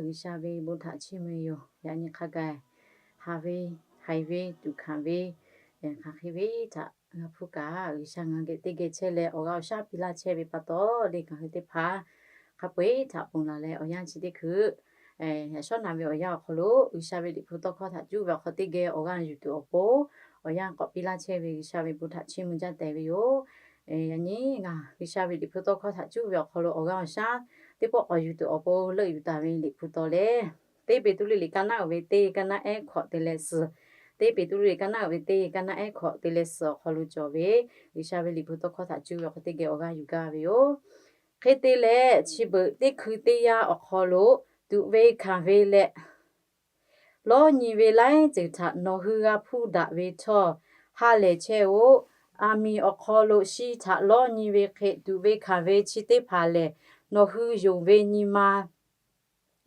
G'uiˬsha ve bon htaꞈ chiˇ mvuh ve yoˬ. Yaꞈ nyi hk'a gaˬ haˍ ve, haiˬ ve, tuꞈ hkanˍ ve, hk'aˬ hk'e ve htaꞈ g'a hpuˇ kaꞈ, G'uiˬsha ngaˬ geh teˇ geh chehˇ leh awˬ g'aˇ awˬ shaˉ piˇ laˇ chehˇ ve pa taw, le ngaˬ hui teˇ hpaˍ hk'a peu-eˬ htaꞈ ponˬ laˬ leh, awˬ yanˇ chi teˇ hkui yaꞈ shawˉ naꞈ ve awˬ yanˇ awˬ hk'aw lo G'uiˬsha ve Liꞈ hpu tawˇ hkawˇ htaꞈ cuˇ ve awˬ hk'aw teˇ geh awˬ g'aˇ yuˬ tuˬ awˬ pon, awˬ yanˇ k'awꞈ piˇ laˇ chehˇ ve G'uiˬsha ve bon htaꞈ chiˇ mvuh jaˇ tehꞈ ve yoˬ. Yaꞈ nyi ngaˬ G'uiˬsha ve Liꞈ hpu tawˇ hkawˇ htaꞈ cuˇ ve awˬ hk'aw lo awˬ g'aˇ awˬ shaˉ teˇ pawˆ k'awꞈ yuˬ tuˬ awˬ pon leuˆ yuˬ taˍ ve Liꞈ hpu taw lehˬ, teˇ Peˍtruˆ liꞈ ka naˆ uiˍ ve teˇ, ka naˆ ehˉ hkawꞈ te leh suhˍ, teˇ Peˍtruˆ liꞈ ka naˆ uiˍ ve teˇ, ka naˆ ehˉ hkawꞈ te leh suhˍ awˬ hk'aw lo cawˬ ve G'uiˬsha ve Liꞈ hpu tawˇ hkawˇ htaꞈ cuˇ ve awˬ hk'aw teˇ geh awˬ g'aˇ yuˬ gaˇ ve yoˬ. Hk'e te leh, chi beuꞈ teˇ hkui teˇ yanˇ awˬ hk'aw lo tuꞈ ve hkanˍ ve leh lawˇ nyi ve laiˉ ceuˬ htaꞈ nawˬ hui g'a hpuˇ daꞈ ve htawˇ, ha lehˬ chehˇ-oˆ. Aˬ miˍ awˬ hk'aw lo shi htaꞈ lawˇ nyi ve hk'e tuꞈ ve hkanˍ ve chi teˇ hpaˍ lehˬ, nawˬ hui yonˍ ve nyi ma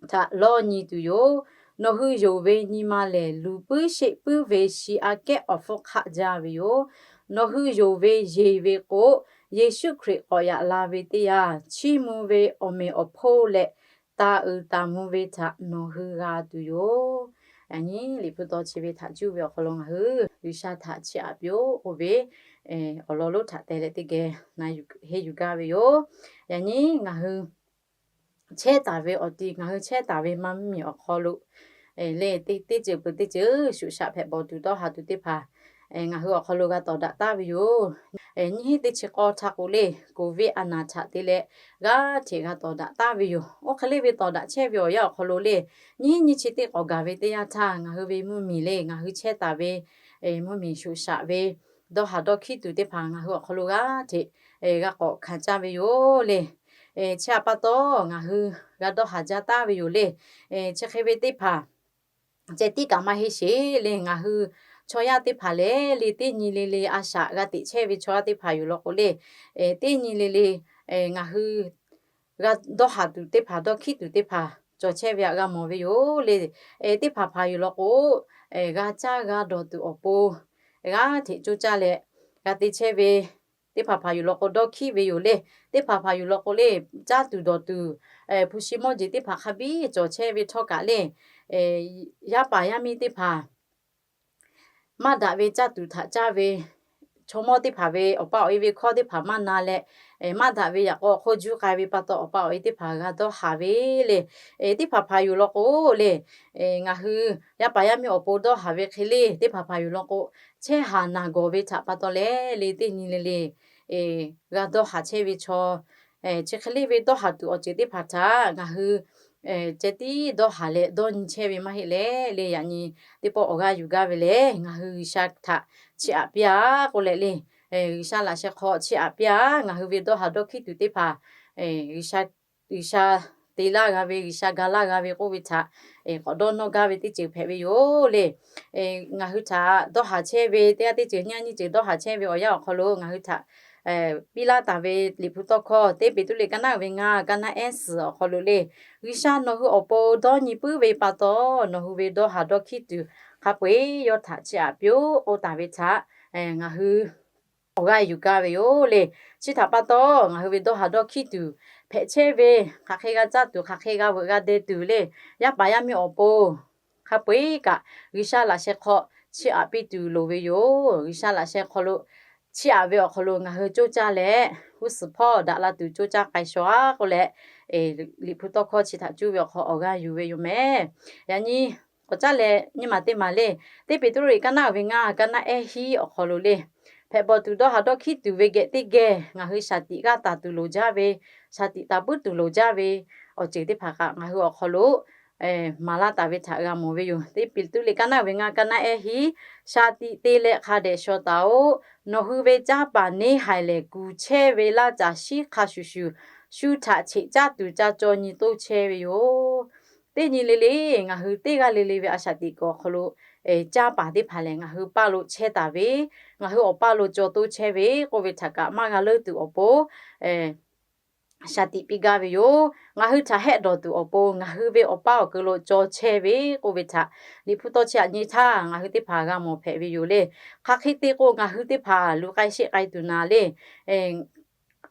htaꞈ lawˇ nyi tuˬ yoˬ. Nawˬ hui yonˍ ve nyi ma lehˬ, luˬ puiˉ sheˆ puiˉ ve shi aꞈ kehˉ awˬ hpfuhˇ hk'aˆ jaˇ ve yoˬ. Nawˬ hui yonˍ ve yeˬ ve k'o, Yeˍsuˆ Hkriꞈ k'awꞈ yaꞈ la ve teˇ yanˇ, chiˇ mvuh ve awˬ meꞈ awˬ hponˇ leh taˍ uiˍ taˍ mvuh ve htaꞈ nawˬ hui g'a tuˬ yoˬ. Yaꞈ nyi Liꞈ hpu taw chi ve htaꞈ cuˇ ve awˬ hk'aw lo ngaˬ hui G'uiˬsha htaꞈ chiˇ aꞈ piˇ-oˆ k'oˆ ve awˬ lawn lonˉ htaꞈ teh leh teˇ geh na yuˬ, henˇ yuˬ gaˇ ve yoˬ. Yaꞈ nyi ngaˬ hui chehˇ taˍ ve awˬ ti, ngaˬ hui chehˇ taˍ ve maˇ miˬ awˬ hk'aw lo lehˬ, teˇ ceuˬ peuˬ teˇ ceuˬ shuꞈ shaꞈ hpehꞈ bawˬ tuˬ dawˇ haˍ tuˬ teˇ hpaˍ ngaˬ hui awˬ hk'aw lo g'a tawˍ daꞈ taˍ ve yoˬ. Nyiˇ hinˉ teˇ chi k'aw htaˇ k'o lehˬ, Covid a naˍ htaꞈ te leh g'aˇ hteꞈ g'a tawˍ daꞈ taˍ ve yoˬ. Oˇ hk'e le ve tawˍ daꞈ chehˇ ve awˬ yanˇ awˬ hk'aw lo lehˬ, nyiˇ hinˉ nyiˇ chi teˇ k'awꞈ gaˬ ve teˇ yanˇ htaˇ, ngaˬ hui ve mvuhˇmiˬ lehˬ, ngaˬ hui chehˇ taˍ ve mvuhˇmiˬ shuꞈ shaꞈ ve dawˇ haˍ dawˇ hkiˉ tuˬ teˇ hpaˍ ngaˬ hui awˬ hk'aw lo g'aˇ hteꞈ g'a k'awꞈ hkanˍ caˇ ve yoˬ lehˬ. Chi htaꞈ pa taw, ngaˬ hui g'a dawˇ haˍ jaˇ taˍ ve yoˬ lehˬ. Chi hk'e ve teˇ hpaˍ ceh tiˉ kaꞈ maˇ heˆ sheˍ lehˬ, ngaˬ hui chaw yaˇ teˇ hpaˍ lehˬ, le teˇ nyi le le a shaꞈ g'a teꞈ chehˇ ve chaw yaˇ teˇ hpaˍ yoˬ law k'o lehˬ, teˇ nyi le le ngaˬ hui g'a dawˇ haˍ tuˬ teˇ hpaˍ, dawˇ hkiˉ tuˬ teˇ hpaˍ cawˬ chehˇ ve htaꞈ g'a mawˬ ve yoˬ lehˬ. Teˇ hpaˍ hpaˍ yoˬ law k'o, g'a caˇ g'a dawˬ tuˬ awˬ pon g'aˇ hteꞈ coˇ caˇ leh g'a te chehˇ ve, teˇ hpaˍ hpaˍ yoˬ law k'o dawˇ hkiˉ ve yoˬ lehˬ. Teˇ hpaˍ hpaˍ yoˬ law k'o lehˬ, caˇ tuˬ dawˬ tuˬ hpu shi mawˇ jeˬ teˇ hpaˍ hk'a biˉ cawˬ chehˇ ve htawˇ kaꞈ lehˬ, yaˇ paˍ yaˇ miˇ teˇ hpaˍ maˇ daꞈ ve caˇ tuˬ htaꞈ caˇ ve, chaw mawˇ teˇ hpaˍ ve awˬ pa awˬ e ve hkawˇ teˇ hpaˍ maˇ na leh, maˇ daꞈ ve yaꞈ k'aw hk'oˆ juˇ k'ai ve pa taw, awˬ pa awˬ e teˇ hpaˍ g'a dawˇ haˍ ve lehˬ. Teˇ hpaˍ hpaˍ yoˬ law k'o lehˬ, ngaˬ hui yaˇ paˍ yaˇ miˇ awˬ pon dawˇ haˍ ve hk'e lehˬ, teˇ hpaˍ hpaˍ yoˬ law k'o, chehˇ haˍ naˬ gawˬ ve htaꞈ pa taw leh, le teˇ nyi le le g'a dawˇ haˍ chehˇ ve chaw, chi hk'e le ve dawˇ haˍ tuˬ awˬ ceuˬ teˇ hpaˍ htaꞈ ngaˬ hui ceh tiˉ dawˇ haˍ leh dawˇ nyi chehˇ ve maˇ heˆ leh, le yaꞈ nyi teˇ pawˆ awˬ g'aˇ yuˬ gaˇ ve lehˬ, ngaˬ hui G'uiˬsha htaꞈ chiˇ aꞈ piˇ-a k'oˆ leh le, G'uiˬsha laꞈ sheh hk'aw chiˇ aꞈ piˇ-a. Ngaˬ hui ve dawˇ haˍ dawˇ hkiˉ tuˬ teˇ hpaˍ G'uiˬsha te laˇ g'a ve, G'uiˬsha ga laˇ g'a ve k'oˆ ve htaꞈ k'awꞈ dawˇ nawˇ gaˇ ve teˇ ceuˬ hpehꞈ ve yoˬ le. Ngaˬ hui htaꞈ dawˇ haˍ chehˇ ve teˇ g'aˇ teˇ ceuˬ nyiˇ g'aˇ nyiˇ ceuˬ dawˇ haˍ chehˇ ve awˬ yanˇ awˬ hk'aw lo ngaˬ hui htaꞈ piˇ laˇ taˍ ve Liꞈ hpu tawˇ hkawˇ teˇ Peˍtruˆ liꞈ ka naˆ uiˍ ve ngaˇ, ka naˆ ehˉ suhˍ awˬ hk'aw lo le, G'uiˬsha nawˬ hui awˬ pon dawˇ nyi puiˉ ve pa taw, nawˬ hui ve dawˇ haˍ dawˇ hkiˉ tuˬ hk'a peu-eˬ yawˇ htaꞈ chiˇ aꞈ piˇ-oˆ k'oˆ taˍ ve htaꞈ ngaˬ hui awˬ g'aˇ yuˬ gaˇ ve yoˬ le. Chi htaꞈ pa taw, ngaˬ hui ve dawˇ haˍ dawˇ hkiˉ tuˬ hpehꞈ chehˇ ve, hk'aˬ hk'e g'a caˇ tuˬ, hk'aˬ hk'e g'a veuꞈ g'a deh tuˬ le, yaˇ paˍ yaˇ miˇ awˬ pon hk'a peu-eˬ kaꞈ G'uiˬsha laꞈ sheh hk'aw chiˇ aꞈ piˇ tuˬ loˍ ve yoˬ. G'uiˬsha laꞈ sheh hk'aw lo chiˇ aꞈ ve awˬ hk'aw lo ngaˬ hui coˇ caˇ leh, g'uˇ suhˍ hpawˇ daꞈ la tuˬ coˇ caˇ k'ai shaw-a k'oˆ leh, Liꞈ hpu tawˇ hkawˇ chi htaꞈ cuˇ ve awˬ hk'aw awˬ g'aˇ yuˬ ve yoˬ mehˍ. Yaꞈ nyi k'awꞈ caˉ leh nyiˇ maˬ teˇ maˬ le, teˇ Peˍtruˆ liꞈ ka naˆ uiˍ ve ngaˇ, ka naˆ ehˉ hiˉ awˬ hk'aw lo le, hpehꞈ bawˬ tuˬ dawˇ haˍ dawˇ hkiˉ tuˬ ve geh teˇ geh ngaˬ hui shaˍ tiꞈ g'aˇ taˍ tuˬ loˍ jaˇ ve, shaˍ tiꞈ taˍ puiˉ tuˬ loˍ jaˇ ve awˬ ceuˬ teˇ hpaˍ kaꞈ ngaˬ hui awˬ hk'aw lo maˍ laˇ taˍ ve htaꞈ g'a mawˬ ve yoˬ. Teˇ Peˍtruˆ liꞈ ka naˆ uiˍ ve ngaˇ, ka naˆ ehˉ hiˉ, shaˍ tiꞈ te leh hk'a dehꞈ shaw taˍ-oꞈ. Nawˬ hui ve canˇ paˍ neˇ haiˬ lehˬ, kuˬ chehˇ ve laˇ caˬ shiˉ hk'a shuˍ shuˍ shu htaꞈ cheꞈ caˇ tuˬ ca caw nyi toˇ chehˇ ve yoˬ. Teˇ nyi le le, ngaˬ hui teˇ g'aˇ le le ve a shaˍ tiꞈ kuiˬ awˬ hk'aw lo canˇ paˍ teˇ hpaˍ lehˬ, ngaˬ hui paˇ lo chehˇ taˍ ve, ngaˬ hui awˬ paˇ lo caw toˇ chehˇ ve k'oˆ ve htaꞈ kaꞈ maˇ g'a leuˉ tuˬ awˬ pon shaˍ tiꞈ piˇ gaˇ ve yoˬ. Ngaˬ hui htaꞈ hehˆ dawˬ tuˬ awˬ pon ngaˬ hui ve awˬ paˇ awˬ keu lo caw chehˇ ve k'oˆ ve htaꞈ Liꞈ hpu tawˇ chi aꞈ nyi htaˇ ngaˬ hui teˇ hpaˍ g'a mawˬ hpehꞈ ve yoˬ le. Hk'aˬ hk'e te k'o, ngaˬ hui teˇ hpaˍ luˬ k'ai sheˆ k'ai tuˬ naˍ le,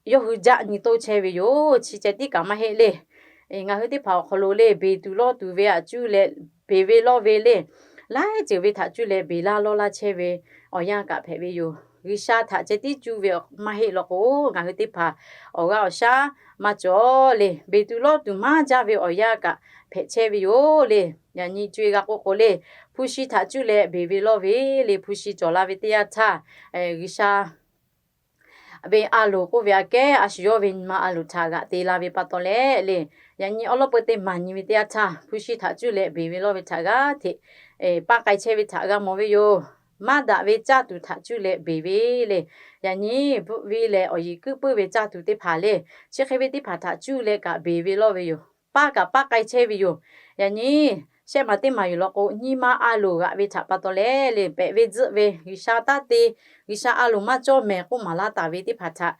yawˇ hui jaˆ nyi toˇ chehˇ ve yoˬ. Chi ceh tiˉ kaꞈ maˇ heˆ le. Ngaˬ hui teˇ hpaˍ awˬ hk'aw lo le, beˬ tuˬ lawˇ tuˬ ve htaꞈ cuˇ leh beˬ ve lawˇ ve le, laiˉ ceuˬ ve htaꞈ cuˇ leh beˬ laˇ lawˇ laˇ chehˇ ve awˬ yanˇ kaꞈ hpehꞈ ve yoˬ. G'uiˬsha htaꞈ ceh tiˉ cuˇ ve maˇ heˆ law k'o, ngaˬ hui teˇ hpaˍ awˬ g'aˇ awˬ shaˉ maˇ cawˬ le. Beˬ tuˬ lawˇ tuˬ maˇ jaˇ ve awˬ yanˇ kaꞈ hpehꞈ chehˇ ve yoˬ le. Yaꞈ nyi co e g'a k'oˆ k'o le, hpu shi htaꞈ cuˇ leh beˬ ve lawˇ ve le, hpu shi cawˬ la ve teˇ yanˇ htaˇ, G'uiˬsha ve a loˍ k'oˆ ve aꞈ kehˉ a shu yawˇ ve nyi ma a loˍ htaꞈ g'aꞈ te la ve pa taw leh le, yaꞈ nyi awˉ lawˉ peu teˇ maˬ nyi ve teˇ yanˇ htaˇ, hpu shi htaꞈ cuˇ leh beˬ ve lawˇ ve htaꞈ g'aˇ hteꞈ paˇ k'ai chehˇ ve htaꞈ g'a mawˬ ve yoˬ. Maˇ daꞈ ve caˇ tuˬ htaꞈ cuˇ leh beˬ ve le, yaꞈ nyi bvuhꞈ ve lehˬ awˬ yeˬ kuiˉ puiˉ ve caˇ tuˬ teˇ hpaˍ le, chi hk'e ve teˇ hpaˍ htaꞈ cuˇ leh kaꞈ beˬ ve lawˇ ve yoˬ. Paˇ kaꞈ paˇ k'ai chehˇ ve yoˬ. Yaꞈ nyi shehˆ maˬ teˇ maˬ yoˬ law k'o, nyi ma a loˍ g'aꞈ ve htaꞈ pa taw leh le, pehꞈ ve tzuhˆ ve G'uiˬsha taˇ te, G'uiˬsha a loˍ maˇ cawˇ mehˍ k'oˆ maˍ laˇ taˍ ve teˇ hpaˍ htaꞈ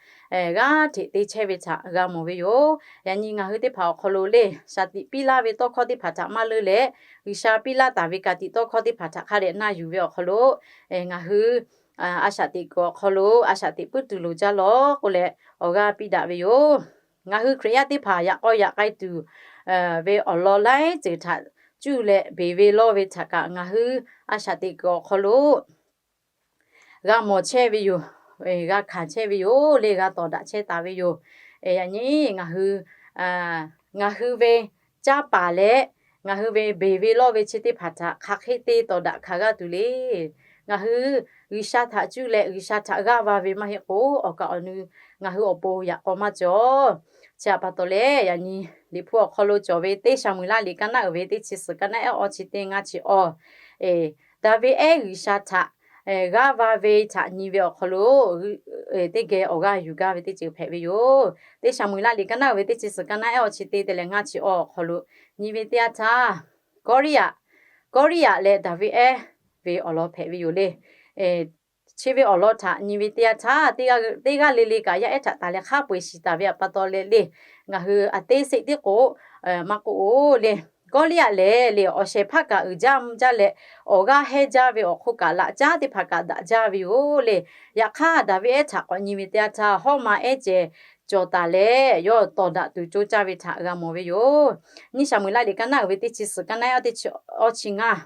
g'aˇ hteꞈ te chehˇ ve htaꞈ g'a mawˬ ve yoˬ. Yaꞈ nyi ngaˬ hui teˇ hpaˍ awˬ hk'aw lo le, shaˍ tiꞈ piˇ laˇ ve tawˇ hkawˇ teˇ hpaˍ htaꞈ maˇ leuˇ leh, G'uiˬsha piˇ laˇ taˍ ve ka tiꞈ tawˇ hkawˇ teˇ hpaˍ htaꞈ hk'a dehꞈ na yuˬ ve awˬ hk'aw lo, ngaˬ hui a shaꞈ teꞈ kuiˬ awˬ hk'aw lo a shaꞈ teꞈ puiˉ tuˬ loˍ jaˇ law k'oˆ leh awˬ g'aˇ piˇ daꞈ ve yoˬ. Ngaˬ hui Hkriꞈ yaˇ teˇ hpaˍ yaꞈ k'aw yaꞈ k'ai tuˬ ve awˬ lawn laiˉ ceuˬ htaꞈ cuˇ leh beˬ ve lawˇ ve htaꞈ kaꞈ ngaˬ hui a shaꞈ teꞈ kuiˬ awˬ hk'aw lo g'a mawˬ chehˇ ve yoˬ. G'a hkanˍ chehˇ ve yoˬ le, g'a tawˍ daꞈ chehˇ taˍ ve yoˬ. Yaꞈ nyi ngaˬ hui, ngaˬ hui ve caˇ paˍ leh ngaˬ hui ve beˬ ve lawˇ ve chi teˇ hpaˍ htaꞈ hk'aˬ hk'e te tawˍ daꞈ hkanˍ g'a tuˬ le. Ngaˬ hui G'uiˬsha htaꞈ cuˇ leh G'uiˬsha htaꞈ g'aˇ va ve maˇ heˆ k'o, awˬ kaˍ awˬ nu ngaˬ hui awˬ pon yaꞈ k'aw maˇ cawˬ. Chi htaꞈ pa taw leh, yaꞈ nyi Liꞈ hpu awˬ hk'aw lo cawˬ ve Teˇ Saˍmo-eˍlaˆ liꞈ ka naˆ uiˍ ve teˇ chi suhˍ ka naˆ ehˉ awˇ chi teˇ ngaˇ chi awˇ, Daˍviˆ ehˉ G'uiˬsha htaꞈ g'aˇ va ve htaꞈ nyi ve awˬ hk'aw lo teˇ geh awˬ g'aˇ yuˬ gaˇ ve teˇ ceuˬ hpehꞈ ve yoˬ. Teˇ Saˍmo-eˍlaˆ liꞈ ka naˆ uiˍ ve teˇ chi suhˍ ka naˆ ehˉ awˇ chi teˇ te leh ngaˇ chi awˇ awˬ hk'aw lo nyi ve teˇ yanˇ htaˇ, Kawˇliˇyaꞈ, Kawˇliˇyaꞈ leh Daˍviˆ ehˉ ve awˬ lawn hpehꞈ ve yoˬ le. Chi ve awˬ lawn htaꞈ nyi ve teˇ yanˇ htaˇ, teˇ g'aˇ le le kaꞈ yaˇ ehˉ htaꞈ taˍ leh hk'a peu-eˬ shiˍ taˍ ve pa taw leh le, ngaˬ hui a teˇ seˆ tiˉ k'o maˇ k'oˆ-o le. Kawˇliˇyaꞈ lehˬ le, awˬ shehˍ hpaˇ kaꞈ uiˍ jaˇ mvuh jaˇ leh, awˬ g'aˇ hehnˇ jaˇ ve awˬ hk'oˆ kaꞈ laꞈ caˉ teˇ hpaˍ kaꞈ daꞈ jaˇ ve yoˬ le. Yaꞈ hk'aˇ Daˍviˆ ehˉ htaꞈ k'awꞈ nyi ve teˇ yanˇ htaˇ, hawˉ ma ehˉ ceh cawˬ taˍ leh yawˇ tawˍ daꞈ tuˬ coˇ caˇ ve htaꞈ g'a mawˬ ve yoˬ. Nyiˇ Saˍmo-eˍlaˆ liꞈ ka naˆ uiˍ ve teˇ chi suhˍ ka naˆ ehˉ awˇ chi ngaˇ,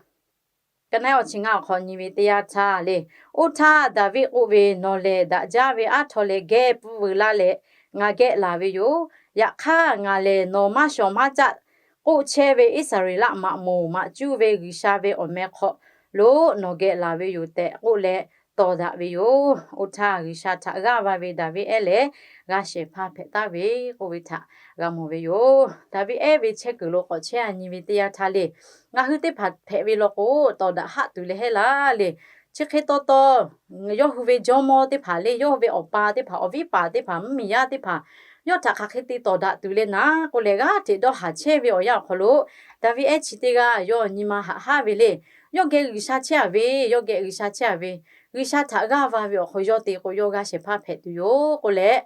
ka naˆ ehˉ awˇ chi ngaˇ awˬ hk'aw nyi ve teˇ yanˇ htaˇ le, Oˇ htaˇ Daˍviˆ k'oˆ ve, Nawˬ lehˬ daꞈ jaˇ ve aˉ htaw leh geh pfuhˇ veu laˇ leh ngaˬ geh laˬ ve yoˬ. Yaꞈ hk'aˇ ngaˬ lehˬ nawˬ maˇ shawˍ maˇ caˆ k'oˆ chehˇ ve Iˉsaˍreˍlaˆ maꞈ moˍ maꞈ cuˇ ve G'uiˬsha ve awˬ meh hk'aw lo nawˬ geh laˬ ve yoˬ tehꞈ k'oˆ leh tawˍ daꞈ ve yoˬ. Oˇ htaˇ G'uiˬsha htaꞈ g'aˇ va ve Daˍviˆ ehˉ lehˬ, g'a shehˍ hpaˇ hpehꞈ taˍ ve k'oˆ ve htaꞈ g'a mawˬ ve yoˬ. Daˍviˆ ehˉ ve chehˇ kuiˬ lo k'awꞈ chehˇ a nyi ve teˇ yanˇ htaˇ le, ngaˬ hui teˇ hpaˍ hpehꞈ ve law k'o, tawˍ daꞈ haˆ tuˬ leh heˆ laˇ le. Chi hk'e taw taw, yawˇ hui ve jawˇmawˇ teˇ hpaˍ le, yawˇ hui ve awˬ pa teˇ hpaˍ, awˬ viˉ paˍ teˇ hpaˍ, mvuhˇmiˬ yaˇ teˇ hpaˍ, yawˇ htaꞈ hk'aˬ hk'e te tawˍ daꞈ tuˬ le naˉ k'oˆ leh, g'aˇ hteꞈ dawˇ haˍ chehˇ ve awˬ yanˇ awˬ hk'aw lo, Daˍviˆ ehˉ chi teˇ g'aˇ yawˇ nyi ma haꞈ haˉ ve le. Yawˇ geh G'uiˬsha chehˇ a ve, yawˇ geh G'uiˬsha chehˇ a ve, G'uiˬsha htaꞈ g'aˇ va ve awˬ hk'aw yawˇ te k'o, yawˇ g'aˇ shehˍ hpaˇ hpehꞈ tuˬ yoˬ k'oˆ leh,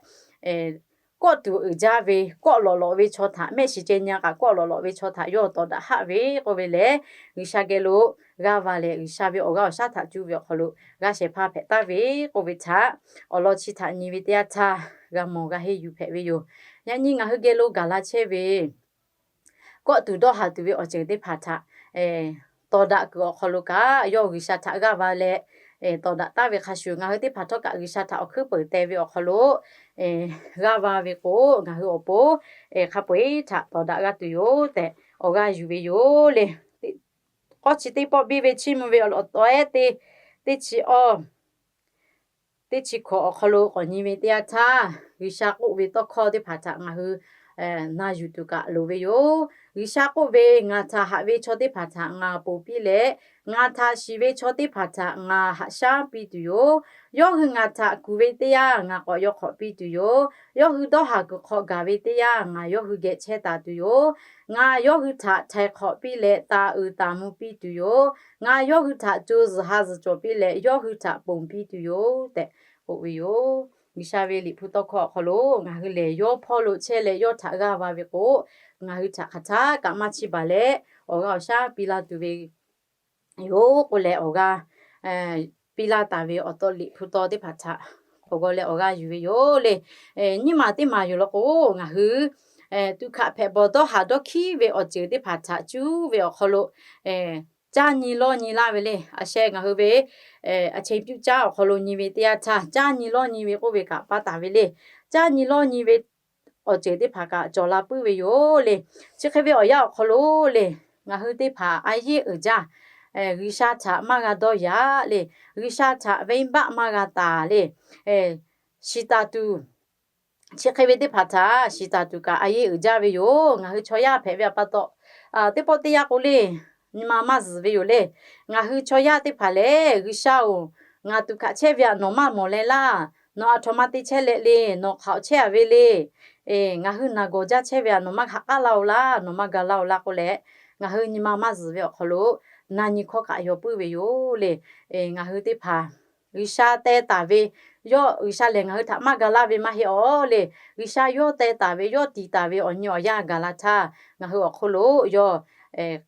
kawˆ tuˬ uiˍ jaˇ ve, kawˆ lawꞈ lawꞈ ve chaw htaꞈ, mehˆ shiˍ ceh nyi a kaꞈ kawˆ lawꞈ lawꞈ ve chaw htaꞈ yawˇ tawˍ daꞈ haˆ ve k'oˆ ve lehˬ, G'uiˬsha geh lo g'aˇ va leh G'uiˬsha ve awˬ g'aˇ awˬ shaˉ htaꞈ cuˇ ve awˬ hk'aw lo g'aˇ shehˍ hpaˇ hpehꞈ taˍ ve k'oˆ ve htaꞈ awˬ lawn chi htaꞈ nyi ve teˇ yanˇ htaˇ g'a mawˬ g'a henˇ yuˬ hpehꞈ ve yoˬ. Yaꞈ nyi ngaˬ hui geh lo gaˬ la chehˇ ve kawˆ tuˬ dawˇ haˍ tuˬ ve awˬ ceuˬ teˇ hpaˍ htaꞈ tawˍ daꞈ kuiˬ awˬ hk'aw lo kaꞈ, yawˇ G'uiˬsha htaꞈ g'aˇ va leh tawˍ daꞈ taˍ ve hk'a shuˍ, ngaˬ hui teˇ hpaˍ htawˇ kaꞈ G'uiˬsha htaꞈ awˬ hkuiˉ peunˍ teh ve awˬ hk'aw lo g'aˇ va ve k'o, ngaˬ hui awˬ pon hk'a peu-eˬ htaꞈ tawˍ daꞈ g'a tuˬ yoˬ tehꞈ awˬ g'aˇ yuˬ ve yoˬ le. K'awˇ chi teˇ pawˆ biˇ ve chiˇ mvuh ve awˬ lawn tawˍ ehˉ teˇ, teˇ chi awˇ, teˇ chi hkawꞈ awˬ hk'aw lo k'awꞈ nyi ve teˇ yanˇ htaˇ, G'uiˬsha k'oˆ ve tawˇ hkawˇ teˇ hpaˍ htaꞈ ngaˬ hui na yuˬ tuˬ kaꞈ loˍ ve yoˬ. G'uiˬsha k'oˆ ve, Ngaˬ htaꞈ haꞈ ve chaw teˇ hpaˍ htaꞈ ngaˬ ponˬ piˇ leh, ngaˬ htaꞈ shiˍ ve chaw teˇ hpaˍ htaꞈ ngaˬ haꞈ shaˉ piˇ tuˬ yoˬ. Yawˇ hui ngaˬ htaꞈ kuˬ ve teˇ yanˇ, ngaˬ k'awꞈ yaw hk'awꞈ piˇ tuˬ yoˬ. Yawˇ hui dawˇ haˍ kuiˬ hk'aw gaˬ ve teˇ yanˇ, ngaˬ yawˇ hui geh chehˇ taˍ tuˬ yoˬ. Ngaˬ yawˇ hui htaꞈ htaiˍ hk'awꞈ piˇ leh, taˍ uiˍ taˍ mvuh piˇ tuˬ yoˬ. Ngaˬ yawˇ hui htaꞈ co zuhˬ ha zuhˬ cawˬ piˇ leh, yawˇ hui htaꞈ ponˬ piˇ tuˬ yoˬ tehꞈ k'oˆ ve yoˬ. G'uiˬsha ve Liꞈ hpu tawˇ hkawˇ awˬ hk'aw lo ngaˬ hui lehˬ yawˇ hpawˇ lo chehˇ leh yawˇ htaꞈ g'aˇ va ve k'o, ngaˬ hui htaꞈ hk'aˬ htaˇ kaꞈ maˇ chiˇ baˬ leh awˬ g'aˇ awˬ shaˉ piˇ laˇ tuˬ ve yoˬ k'oˆ leh awˬ g'aˇ piˇ laˇ taˍ ve awˬ taw Liꞈ hpu taw teˇ hpaˍ htaꞈ k'awꞈ g'aw leh awˬ g'aˇ yuˬ ve yoˬ le. Nyiˇ maˬ teˇ maˬ yoˬ law k'o, ngaˬ hui tuꞈ hkaꞈ hpehꞈ bawˬ dawˇ haˍ dawˇ hkiˉ ve awˬ ceuˬ teˇ hpaˍ htaꞈ cuˉ ve awˬ hk'aw lo caˇ nyi lawˇ nyi laˇ ve le. A sheh ngaˬ hui ve a chehˇ piˇ caˇ awˬ hk'aw lo nyi ve teˇ yanˇ htaˇ, caˇ nyi lawˇ nyi ve k'oˆ ve kaꞈ pa taˍ ve le. Caˇ nyi lawˇ nyi ve awˬ ceuˬ teˇ hpaˍ kaꞈ cawˬ la puiˉ ve yoˬ le. Chi hk'e ve awˬ yanˇ awˬ hk'aw lo le, ngaˬ hui teˇ hpaˍ a yeˇ uiˍ jaˇ. G'uiˬsha htaꞈ maˇ g'a dawˇ yaꞈ le. G'uiˬsha htaꞈ venˇbaˆ maˇ g'a taˍ le. Shiˍ taˍ tuˬ, chi hk'e ve teˇ hpaˍ htaꞈ shiˍ taˍ tuˬ kaꞈ a yeˇ uiˍ jaˇ ve yoˬ. Ngaˬ hui chaw yaˇ hpehꞈ ve pa taw, teˇ pawˆ teˇ yanˇ k'o le, nyi ma maˇ zuhˬ ve yoˬ le. Ngaˬ hui chaw yaˇ teˇ hpaˍ lehˬ, G'uiˬsha-oˬ, ngaˬ tuꞈ hkaꞈ chehˇ ve htaꞈ nawˬ maˇ mawˬ leh laˇ. Nawˬ aˬ htoꞈ ma te chehˇ leh le, nawˬ hk'aꞈ chehˇ a ve le. Ngaˬ hui naˬ gawˬ jaˇ chehˇ ve htaꞈ nawˬ maˇ haꞈ k'aˉ laˇ-oˬ laˇ, nawˬ maˇ ga laˇ-oˬ laˇ k'oˆ leh, ngaˬ hui nyi ma maˇ zuhˬ ve awˬ hk'aw lo na nyi hkawˇ kaꞈ yaw puiˉ ve yoˬ le. Ngaˬ hui teˇ hpaˍ G'uiˬsha teh taˍ ve, yawˇ G'uiˬsha lehˬ ngaˬ hui htaꞈ maˇ ga laˇ ve maˇ heˆ awˬ le. G'uiˬsha yawˇ teh taˍ ve, yawˇ tiˍ taˍ ve awˬ nyi awˬ yanˇ gaˬ la htaˇ, ngaˬ hui awˬ hk'oˆ lo yawˇ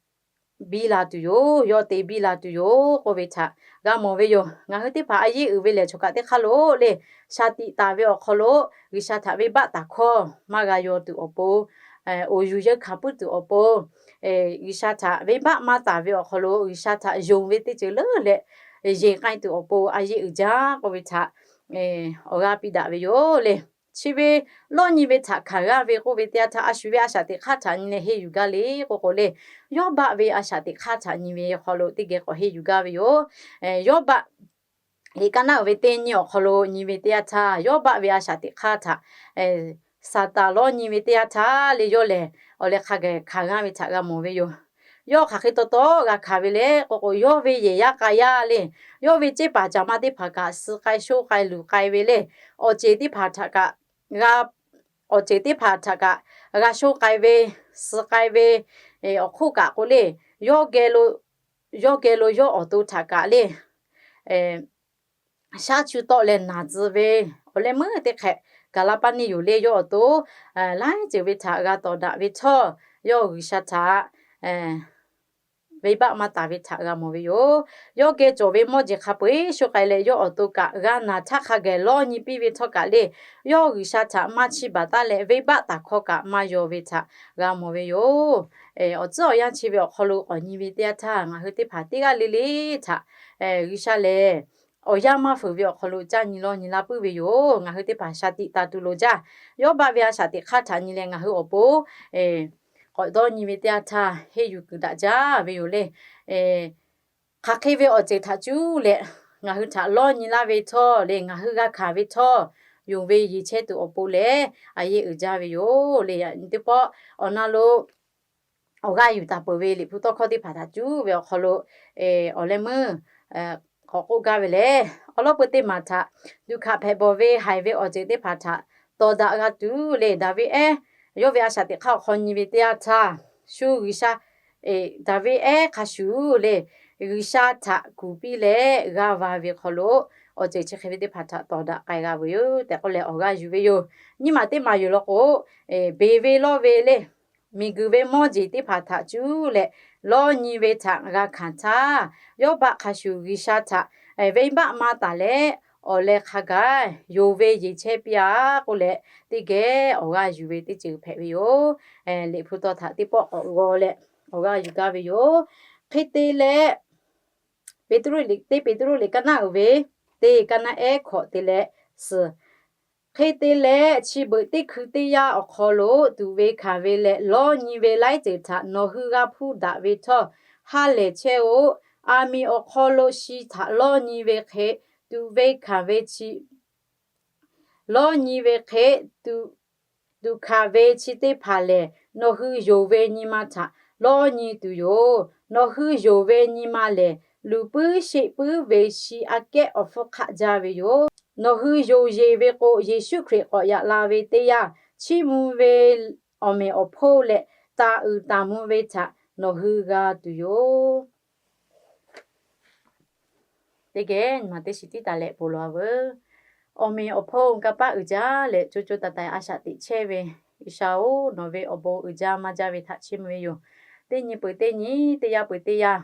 biˇ la tuˬ yoˬ, yawˇ te biˇ la tuˬ yoˬ k'oˆ ve htaꞈ g'a mawˬ ve yoˬ. Ngaˬ hui teˇ hpaˍ a yeˇ uiˍ ve lehˬ, chaw kaꞈ teˇ hk'aˇ lo le, shaˍ tiꞈ taˍ ve awˬ hk'aw lo G'uiˬsha htaꞈ venˇbaˆ taˍ hkawˇ maˇ g'a yaw tuˬ awˬ pon, awˬ yuˬ yeunˇ hkanˍ puiˉ tuˬ awˬ pon, G'uiˬsha htaꞈ venˇbaˆ maˇ taˍ ve awˬ hk'aw lo G'uiˬsha htaꞈ yonˍ ve teˇ ceuˬ leuˉ leh yeˬ k'ai tuˬ awˬ pon a yeˇ uiˍ jaˇ k'oˆ ve htaꞈ awˬ g'aˇ piˇ daꞈ ve yoˬ le. Chi ve lawˇ nyi ve htaꞈ hkanˍ g'aˇ ve k'oˆ ve teˇ yanˇ htaˇ, a shu ve a shaꞈ teꞈ hk'aˇ htaꞈ nyi leh henˇ yuˬ gaˇ le k'oˆ k'o le, Yawˇbaˆ ve a shaꞈ teꞈ hk'aˇ htaꞈ nyi ve awˬ hk'aw lo teˇ geh k'awꞈ henˇ yuˬ gaˇ ve yoˬ. Yawˇbaˆ liꞈ kaˇ naˆ uiˍ ve teˇ nyi awˬ hk'aw lo nyi ve teˇ yanˇ htaˇ, Yawˇbaˆ ve a shaꞈ teꞈ hk'aˇ htaꞈ Saˍtanˍ lawˇ nyi ve teˇ yanˇ htaˇ le, yawˇ lehˬ awˬ leh hk'a gaˬ hkanˍ g'aˇ ve htaꞈ g'a mawˬ ve yoˬ. Yawˇ hk'aˬ hk'e taw taw g'a hkanˍ ve le k'oˆ k'o, yawˇ ve yehˬ yaˇ k'a yaˇ le, yawˇ ve ceˇ paˍ caˍ ma teˇ hpaˍ kaꞈ suh k'ai sho k'ai luˬ k'ai ve le, awˬ ceuˬ teˇ hpaˍ htaꞈ kaꞈ g'a, awˬ ceuˬ teˇ hpaˍ htaꞈ kaꞈ g'a sho k'ai ve, suh k'ai ve, awˬ hk'oˆ kaꞈ k'o le, yawˇ geh lo, yawˇ geh lo yawˇ awˬ to htaꞈ kaꞈ le shaˉ chu tawˆ leh naˬ tcuh ve, awˬ leh meuˇ teˇ hk'ehꞈ gaˬ la paˇ neˇ yoˬ le. Yawˇ awˬ to laiˉ ceuˬ ve htaꞈ g'a tawˍ daꞈ ve htawˇ, yawˇ G'uiˬsha htaꞈ venˇbaˆ maˇ taˍ ve htaꞈ g'a mawˬ ve yoˬ. Yawˇ geh cawˬ ve mawˇ jeˬ hk'a peu-eˬ sho k'ai leh yawˇ awˬ to kaꞈ g'a naˬ htaˇ hk'a gaˬ lawˇ nyi piˇ ve htawˇ kaꞈ le, yawˇ G'uiˬsha htaꞈ maˇ chiˇ baˬ taˉ leh venˇbaˆ taˍ hkawˇ kaꞈ maˇ yaw ve htaꞈ g'a mawˬ ve yoˬ. Awˬ tcuhˉ awˬ yanˇ chi ve awˬ hk'aw lo k'awꞈ nyi ve teˇ yanˇ htaˇ, ngaˬ hui teˇ hpaˍ teˇ g'aˇ le le htaꞈ G'uiˬsha lehˬ awˬ yanˇ maˇ fuiˍ ve awˬ hk'aw lo caˇ nyi lawˇ nyi laˇ puiˉ ve yoˬ. Ngaˬ hui teˇ hpaˍ shaˍ tiꞈ taˍ tuˬ loˍ jaˇ. Yawˇbaˆ ve a shaꞈ teꞈ hk'aˇ htaꞈ nyi leh ngaˬ hui awˬ pon k'awꞈ dawˇ nyi ve teˇ yanˇ htaˇ henˇ yuˬ kuiˬ daꞈ jaˇ ve yoˬ le. Hk'aˬ hk'e ve awˬ ceuˬ htaꞈ cuˉ leh ngaˬ hui htaꞈ lawˇ nyi laˇ ve htawˇ le, ngaˬ hui g'a hkanˍ ve htawˇ, yonˍ ve yeˬ chehˇ tuˬ awˬ pon lehˬ a yeˇ uiˍ jaˇ ve yoˬ le. Teˇ pawˆ awˬ na lo awˬ g'aˇ yuˬ taˍ peuˬ ve Liꞈ hpu tawˇ hkawˇ teˇ hpaˍ htaꞈ cuˉ ve awˬ hk'aw lo awˬ leh meuˇ k'awꞈ k'oˆ gaˇ ve lehˬ, awˬ lawn peu teˇ maˬ htaꞈ tuꞈ hkaꞈ hpehꞈ bawˬ ve haiˬ ve awˬ ceuˬ teˇ hpaˍ htaꞈ tawˍ daꞈ g'a tuˬ le, Daˍviˆ ehˉ yawˇ ve a shaꞈ teꞈ hk'aˇ awˬ hk'aw nyi ve teˇ yanˇ htaˇ, shu G'uiˬsha Daˍviˆ ehˉ hk'a shuˍ le, G'uiˬsha htaꞈ kuˬ piˇ leh g'aˇ va ve hk'aw lo awˬ ceuˬ chi hk'e ve teˇ hpaˍ htaꞈ tawˍ daꞈ k'ai g'a ve yoˬ tehꞈ k'oˆ leh awˬ g'aˇ yuˬ ve yoˬ. Nyiˇ maˬ teˇ maˬ yoˬ law k'o, beˬ ve lawˇ ve le, miˬguiˬ ve mawˇ jeˬ teˇ hpaˍ htaꞈ cuˉ leh lawˇ nyi ve htaꞈ g'a hkanˍ htaˇ, Yawˇbaˆ hk'a shuˍ G'uiˬsha htaꞈ venˇbaˆ maˇ taˍ leh awˬ leh hk'a gaˬ yonˍ ve yeˬ chehˇ piˇ-a k'oˆ leh, teˇ geh awˬ g'aˇ yuˬ ve teˇ ceuˬ hpehꞈ ve yoˬ. Liꞈ hpu tawˇ htaꞈ teˇ pawˆ k'awꞈ g'aw leh awˬ g'aˇ yuˬ gaˇ ve yoˬ. Hk'e te leh, Peˍtruˆ liꞈ, teˇ Peˍtruˆ liꞈ kaˇ naˆ uiˍ ve teˇ, kaˇ naˆ ehˉ hkawꞈ te leh suhˍ. Hk'e te leh, chi beuꞈ teˇ hkui teˇ yanˇ awˬ hk'aw lo tuꞈ ve hkanˍ ve leh lawˇ nyi ve laiˉ ceuˬ htaꞈ nawˬ hui g'a hpuˇ daꞈ ve htawˇ, ha lehˬ chehˇ-oˆ. Aˬ miˍ awˬ hk'aw lo shi htaꞈ lawˇ nyi ve hk'e, tuꞈ ve hkanˍ ve chi lawˇ nyi ve hk'e, tuꞈ hkanˍ ve chi teˇ hpaˍ lehˬ, nawˬ hui yonˍ ve nyi ma htaꞈ lawˇ nyi tuˬ yoˬ. Nawˬ hui yonˍ ve nyi ma lehˬ, luˬ puiˉ sheˆ puiˉ ve shi aꞈ kehˉ awˬ hpfuhˇ hk'aˆ jaˇ ve yoˬ. Nawˬ hui yonˍ yeˬ ve k'o, Yeˍsuˆ Hkriꞈ k'awꞈ yaꞈ la ve teˇ yanˇ, chiˇ mvuh ve awˬ meꞈ awˬ hponˇ leh taˍ uiˍ taˍ mvuh ve htaꞈ nawˬ hui g'a tuˬ yoˬ. Teˇ geh nyi ma teˇ shiˍ tiˉ taˍ leh bon lawˬ-a veuˬ. Awˬ meꞈ awˬ hponˇ kanˇ paˆ uiˍ jaˇ leh co co taiˍ taiˍ a shaꞈ teꞈ chehˇ ve G'uiˬsha-oˬ, nawˬ ve awˬ bon uiˍ jaˇ maˇ jaˇ ve htaꞈ chiˇ mvuh ve yoˬ. Teˇ nyi peuˬ teˇ nyi, teˇ yanˇ peuˬ teˇ yanˇ,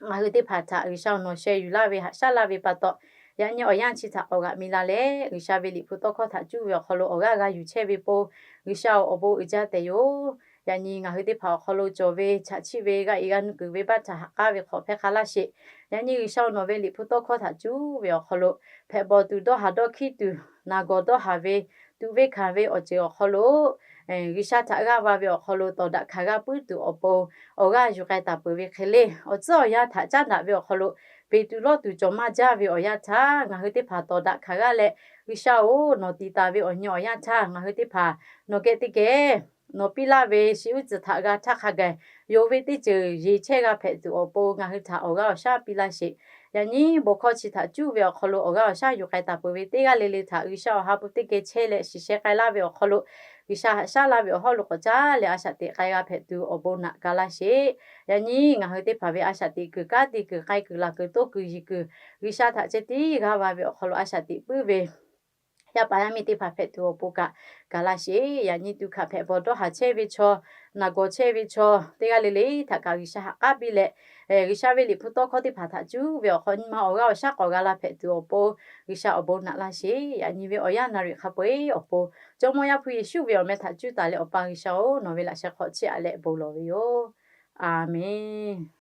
ngaˬ hui teˇ hpaˍ htaꞈ G'uiˬsha-oˬ, nawˬ sheh yuˬ laˇ ve haꞈ shaˉ laˇ ve pa taw, Yaꞈ nyi awˬ yanˇ chi htaꞈ k'awꞈ g'aꞈ mi la leh, G'uiˬsha ve Liꞈ hpu tawˇ hkawˇ htaꞈ cuˇ ve awˬ hk'aw lo awˬ g'aˇ g'a yuˬ chehˇ ve pon, G'uiˬsha-oˬ, awˬ bon uiˍ jaˇ tehꞈ yoˬ. Yaꞈ nyi ngaˬ hui teˇ hpaˍ awˬ hk'aw lo cawˬ ve chaꞈ chiˆ ve g'a iˍ g'a nuˇ kuiˬ ve baˆ htaꞈ haꞈ k'aˉ ve hk'awꞈ hpehˇ hk'a laˇ sheˍ. Yaꞈ nyi G'uiˬsha-oˬ, nawˬ ve Liꞈ hpu tawˇ hkawˇ htaꞈ cuˇ ve awˬ hk'aw lo, hpehꞈ bawˬ tuˬ dawˇ haˍ dawˇ hkiˉ tuˬ, naˬ gawˬ dawˇ haˍ ve, tuꞈ ve hkanˍ ve awˬ ceuˬ awˬ hk'aw lo G'uiˬsha htaꞈ g'aˇ va ve awˬ hk'aw lo tawˍ daꞈ hkanˍ g'a puiˉ tuˬ awˬ pon awˬ g'aˇ yuˬ k'ai taˍ peuˬ ve hk'e le. Awˬ tcuhˉ awˬ yanˇ htaꞈ caˉ daꞈ ve awˬ hk'aw lo, peˍ tuˬ lawˇ tuˬ cawˬ maˇ jaˇ ve awˬ yanˇ htaˇ ngaˬ hui teˇ hpaˍ tawˍ daꞈ hkanˍ g'a leh, G'uiˬsha-oˬ, nawˬ tiˍ taˍ ve awˬ nyi awˬ yanˇ htaˇ ngaˬ hui teˇ hpaˍ nawˬ geh teˇ geh nawˬ piˇ laˇ ve shi uˉ tcuhˍ htaꞈ g'a htaˇ hk'a gaˬ, yonˍ ve teˇ ceuˬ yeˬ chehˇ g'a hpehꞈ tuˬ awˬ pon ngaˬ hui htaꞈ awˬ g'aˇ awˬ shaˉ piˇ laˇ sheˍ. Yaꞈ nyi bon hkawˇ chi htaꞈ cuˇ ve awˬ hk'aw lo awˬ g'aˇ awˬ shaˉ yuˬ k'ai taˍ peuˬ ve teˇ g'aˇ le le htaꞈ G'uiˬsha awˬ ha hpu teˇ geh chehˇ leh shiˍ sheh k'ai laˇ ve awˬ hk'aw lo, G'uiˬsha haꞈ shaˉ laˇ ve awˬ hawˉ lo k'awꞈ caˉ leh a shaꞈ teꞈ k'ai g'a hpehꞈ tuˬ awˬ bon naꞈ ga laˇ sheˍ. Yaꞈ nyi ngaˬ hui teˇ hpaˍ ve a shaꞈ teꞈ kuiˬ, kanˉ te kuiˬ, k'ai kuiˬ, laˬ kuiˬ, toˇ kuiˬ, yiˬ kuiˬ, G'uiˬsha htaꞈ ceh tiˉ g'aˇ va ve awˬ hk'aw lo a shaꞈ teꞈ puiˉ ve yaˇ paˍ yaˇ miˇ teˇ hpaˍ hpehꞈ tuˬ awˬ pon kaꞈ ga laˇ sheˍ. Yaꞈ nyi tuꞈ hkanˍ hpehꞈ bawˬ dawˇ haˍ chehˇ ve chaw, naˬ gawˬ chehˇ ve chaw teˇ g'aˇ le le htaꞈ kaꞈ G'uiˬsha haꞈ k'aˉ piˇ leh, G'uiˬsha ve Liꞈ hpu tawˇ hkawˇ teˇ hpaˍ htaꞈ cuˇ ve awˬ hk'aw nyi ma awˬ g'aˇ awˬ shaˉ k'awꞈ g'a la hpehꞈ tuˬ awˬ pon G'uiˬsha awˬ bon naꞈ laˇ sheˍ. Yaꞈ nyi ve awˬ yanˇ naˍ riˍ hk'a peu-eˬ awˬ pon Jawˇmawˇ Yaˇ hpu Yeˍsuˆ ve awˬ meh htaꞈ cuˇ taˍ leh, Awˬ pa G'uiˬsha-oˬ, nawˬ ve laꞈ sheh hk'aw chiˇ aꞈ leh bon lawˬ ve yoˬ. A menˬ.